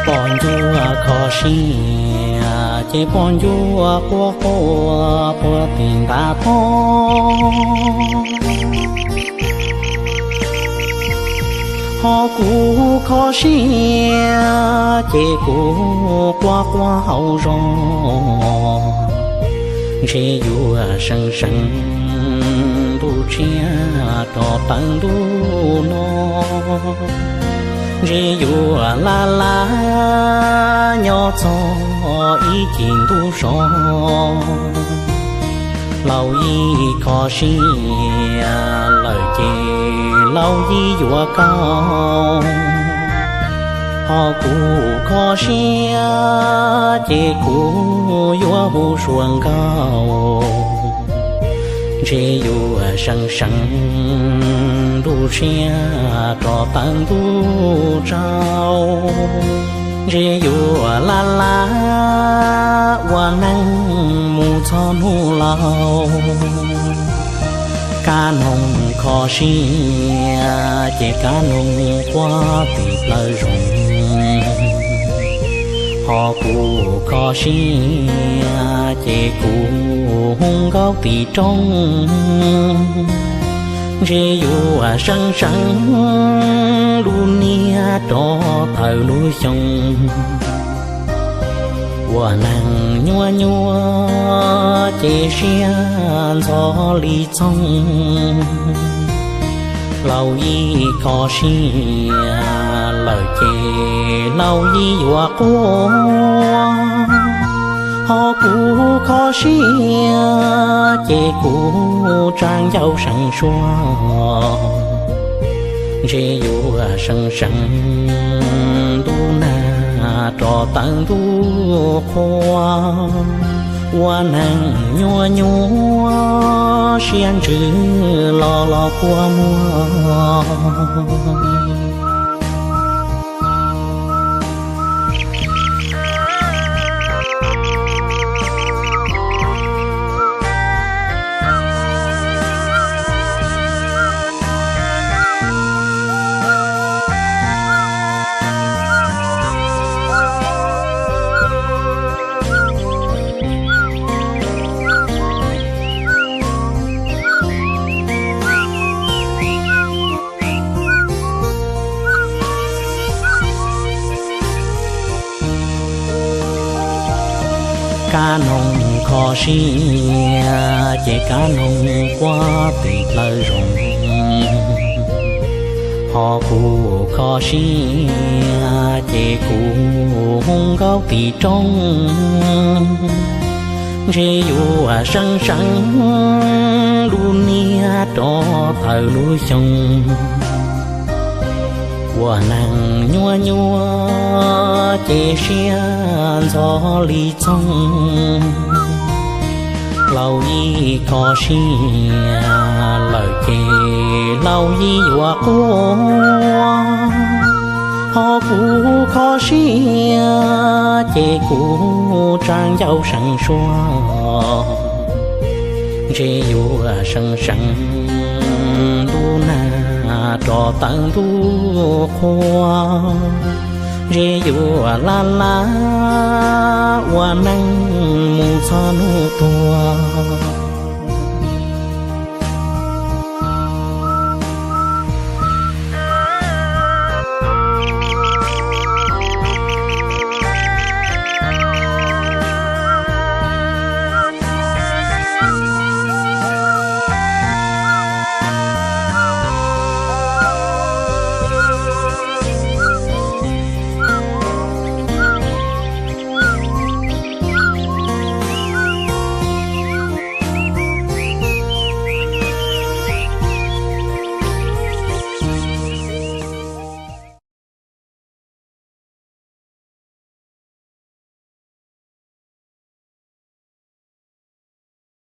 Poj ntsuab kho siab ces poj ntsuab quaj quaj puag tim ntav tod. Ho kuv kho siab ces kuv quaj quaj hauv zos. Ntshe yuav seev seev ntuj tshiab rov tawm ntuj no. Ntshe yuav laj laj nyob txog ib cim ntuj so. Laus yij kho siab lawm ces laus yij yuav kaus. Ho kuv kho siab ces kuv yuav hu suav nkaus. Ntshe yuav seev seev ntuj tshiab rov tawm ntuj tsaus. Ntshe yuav laj laj ua neej mus txog hnub laus. Kab noog kho siab ces kab noog quaj tim plawv zoov. Ho kuv kho siab ces kuv hu nkauj tim roob. Ntshe yuav seev seev lub niag rov tawm lub xyoo. Ua neeg nyuaj nyuaj ces siab ntxhov li txoog. Laus yij kho siab lawm ces laus yij yuav quaj. Ho kuv kho siab ces kuv tsa ncauj seev suab. Ntshe yuav seev seev ntuj nag rov tawm ntuj qhua. Ua neeg nyuaj nyuaj siab ntsws los los kua muag. Kab noog kho siab ces kab noog quaj tim plawv zoov. Ho kuv kho siab ces kuv hu nkauj tim roob. Ntshe yuav seev seev lub niag rov tawm lub xyoo. Ua neeg nyuaj nyuaj ces siab ntxhov li txoog. Laus yij kho siab lawm ces laus yij yuav quaj. Ho kuv kho siab ces kuv tsa ncauj seev suab. Ntshe yuav seev seev ntuj nag rov tawm ntuj qhua. Ntshe yuav laj laj ua neej mus txog hnub tuag.